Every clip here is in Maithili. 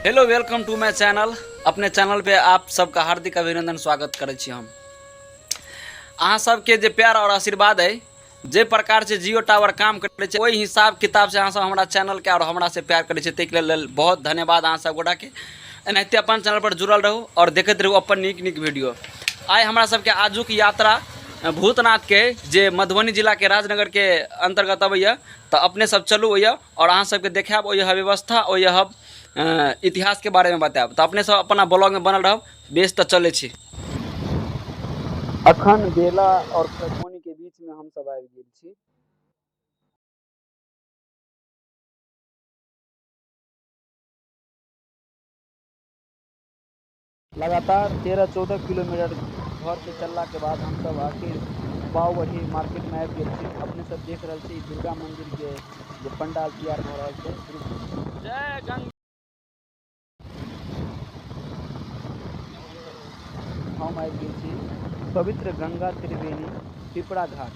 Hello welcome to my channel. अपने चैनल पे आप सबका हार्दिक अभिनंदन स्वागत करै छी हम। अहाँ सबके जे प्यार और आशीर्वाद है, जे प्रकार से जियो टावर काम करै छै ओहि हिसाब किताब से अहाँ सब हमरा चैनल के और हमरा से प्यार करै छै, ताहिके लेल बहुत धन्यवाद अहाँ सब गोटा के। एनाहिते अपन चैनल पर जुड़ल रहू और देखैत रहू अपन नीक नीक वीडियो। आइ हमरा सबके आजुक यात्रा भूतनाथ के जे मधुबनी जिला के राजनगर के अंतर्गत अबैया, तऽ अपने सब चलू ओइया और अहाँ सबके देखायब ओहि व्यवस्था ओहि इतिहास के बारे में बतायब। तऽ अपने सब अपना ब्लॉग में बनल रहब। बेस तऽ चलै छी। अखन बेला और खजौनी के बीच में हम सब आबि गेल छी। लगातार 13-14 किलोमीटर घर से चलला के बाद हम सब आखिर बाउबढ़ी मार्केट में आबि गेल छी। अपने सब देख रहल छी दुर्गा मंदिर के जे पंडाल तैयार भऽ रहल छै। जय गंगा। हम आबि गेल छी पवित्र गंगा त्रिवेणी पिपरा घाट।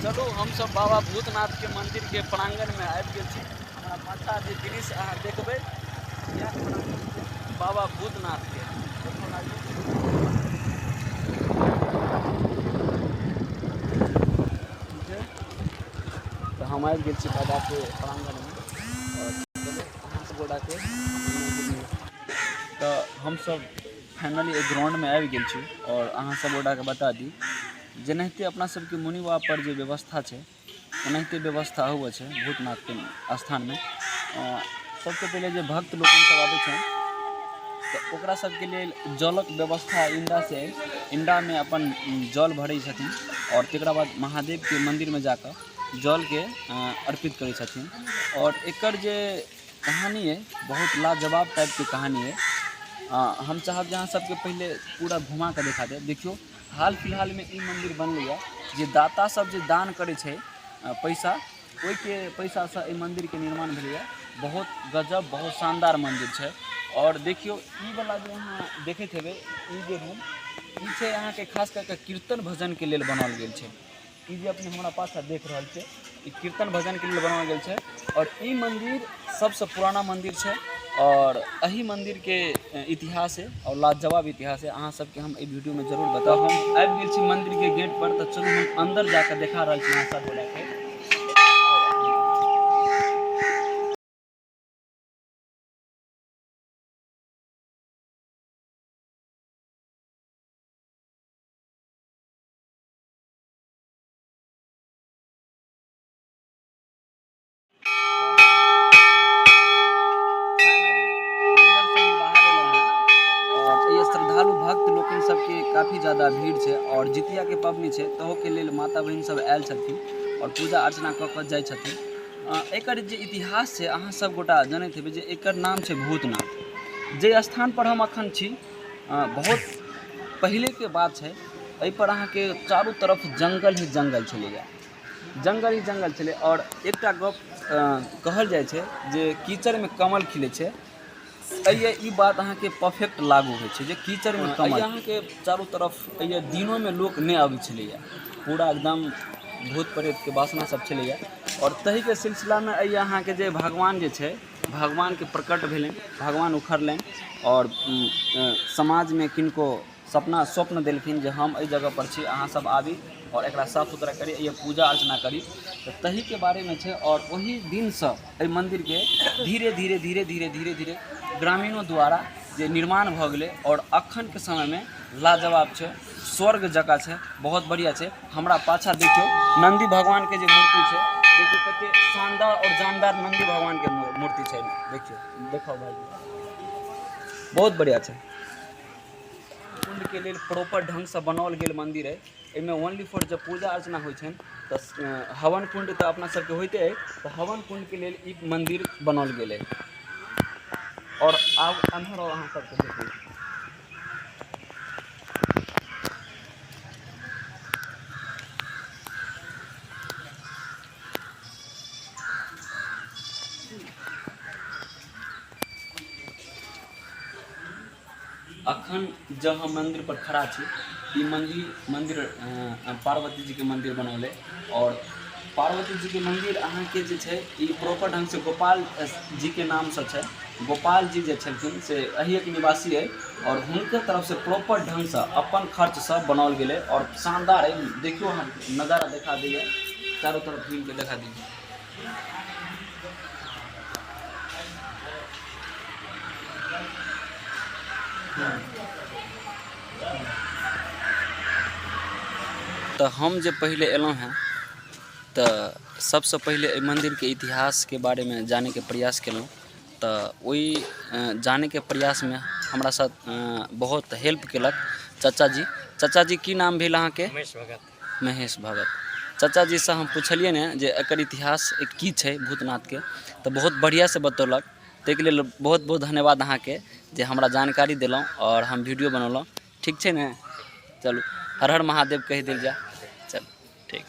चलू हम सब बाबा भूतनाथ के मंदिर के प्रांगण में आबि गेल छी। हमरा पाछा जे दृश्य अहाँ देखबै इएह प्रांगण छै बाबा भूतनाथ के। देखऽ लागू। तऽ हम आबि गेल छी बाबा के प्रांगण में और चलू अहाँ सब गोटा के तऽ हमसब फाइनली एहि ग्राउंडमे आबि गेल छी। आओर अहाँ सब गोटाके बता दी जेनाहिते अपना सबके मुनि बाबा पर जे व्यवस्था छै ओनाहिते व्यवस्था हुए छै भूतनाथके स्थानमे। सबसँ पहिले जे भक्त लोकनि सब आबै छनि तऽ ओकरा सबके लेल जलक व्यवस्था इंडासँ अछि। इंडामे अपन जल भरै छथिन आओर तकरा बाद महादेवके मन्दिरमे जाकऽ जलके अर्पित करै छथिन। आओर एकर जे कहानी अइ बहुत लाजवाब टाइपके कहानी अइ। हम चाहब जे अहाँ सबके पहिले पूरा घुमाकऽ देखा देब। देखियौ हाल फिलहालमे ई मन्दिर बनलैए जे दाता सब जे दान करै छै पैसा, ओहिके पैसासँ एहि मन्दिरके निर्माण भेलैए। बहुत गजब बहुत शानदार मन्दिर छै। आओर देखियौ ई वला जे अहाँ देखैत हेबै ई जे रूम ई छै अहाँके खास कए कऽ कीर्तन भजनके लेल बनाओल गेल छै। ई जे अपने हमरा पाछाँ देख रहल छै ई कीर्तन भजनके लेल बनाओल गेल छै। आओर ई मन्दिर सबसँ पुराना मन्दिर छै और एहि मन्दिरके इतिहास है और लाजवाब इतिहास है। अहाँ सबके हम एहि वीडियोमे जरूर बतायब। हम आबि गेल छी मन्दिरके गेट पर, तऽ चलू हम अन्दर जाकऽ देखा रहल छी अहाँ सब गोटाके। और ये श्रद्धालु भक्त लोकनि सबके काफी ज्यादा भीड़ छै और जितिया के पबनी छै तहु के लेल माता बहिन सब आयल छथिन और पूजा अर्चना कऽ कऽ जाइ छथिन। एकर जे इतिहास छै अहाँ सब गोटा जनैत हेबै जे एकर नाम छै भूतनाथ। जे स्थान पर हम अखन छी बहुत पहिलेके बात छै, एहिपर अहाँके चारू तरफ जङ्गल ही जङ्गल छलैए, जङ्गल ही जङ्गल छलै। आओर एकटा गप कहल जाइ छै जे कीचड़मे कमल खिलै छै, एहि ई बात अहाँके परफेक्ट लागू होइ छै जे कीचड़मे कमल। अहाँके चारू तरफ एहि दिनोमे लोक नहि अबै छलैए, पूरा एकदम भूत प्रेतके वासना सब छलैए। आओर ताहिके सिलसिलामे एहि अहाँके जे भगवान जे छै भगवानके प्रकट भेलनि, भगवान उखड़लनि आओर समाजमे किनको सपना स्वप्न देलखिन जे हम एहि जगहपर छी, अहाँ सब आबी आओर एकरा साफ सुथरा करी, एहिमे पूजा अर्चना करी, तऽ ताहिके बारेमे छै। आओर ओहि दिनसँ एहि मन्दिरके धीरे धीरे धीरे धीरे धीरे धीरे ग्रामीणो द्वारा जे निर्माण भऽ गेलै आओर अखनके समयमे लाजवाब छै, स्वर्ग जकाँ छै, बहुत बढ़िआँ छै। हमरा पाछाँ देखियौ नन्दी भगवानके जे मूर्ति छै, देखियौ कते शानदार आओर जानदार नन्दी भगवानके मूर्ति छै। देखियौ, देखो भाई, बहुत बढ़िआँ छै। कुण्डके लेल प्रॉपर ढङ्गसँ बनाओल गेल मन्दिर अइ। एहिमे ओनली फॉर जब पूजा अर्चना होइ छनि तऽ हवन कुण्ड तऽ अपना सबके होइते अइ, तऽ हवन कुण्डके लेल ई मन्दिर बनाओल गेल अइ। आओर आब एम्हर आउ अहाँ सबके देखबै। अखन जँ हम मन्दिर पर खड़ा छी, ई मन्दिर पार्वती जीके मन्दिर बनल अइ और पार्वती जीके मन्दिर अहाँके जे छै ई प्रॉपर ढङ्गसँ गोपाल जीके नामसँ छै। गोपाल जी जे छलखिन से एहिएके निवासी अइ आओर हुनकर तरफसँ प्रॉपर ढङ्गसँ अपन खर्चसँ बनाओल गेलै आओर शानदार अइ। देखियौ अहाँ नजारा देखा दैए, चारू तरफ घुमिके देखा दियौ। तऽ हम जे पहिले एलहुँ हेँ तऽ सबसँ पहिले एहि मन्दिरके इतिहासके बारेमे जानैके प्रयास केलहुँ। तऽ ओहि जानैके प्रयासमे हमरा साथ बहुत हेल्प केलक चचाजी। चचाजी, की नाम भेल अहाँके? महेश भगत। महेश भगत चचाजीसँ हम पुछलियै ने जे एकर इतिहास की छै भूतनाथके, तऽ बहुत बढ़िआँसँ बतौलक। ताहिके लेल बहुत बहुत धन्यवाद अहाँके जे हमरा जानकारी देलहुँ आओर हम वीडियो बनौलहुँ। ठीक छै ने? चलू, हर हर महादेव कहि देल जाय। चलू, ठीक।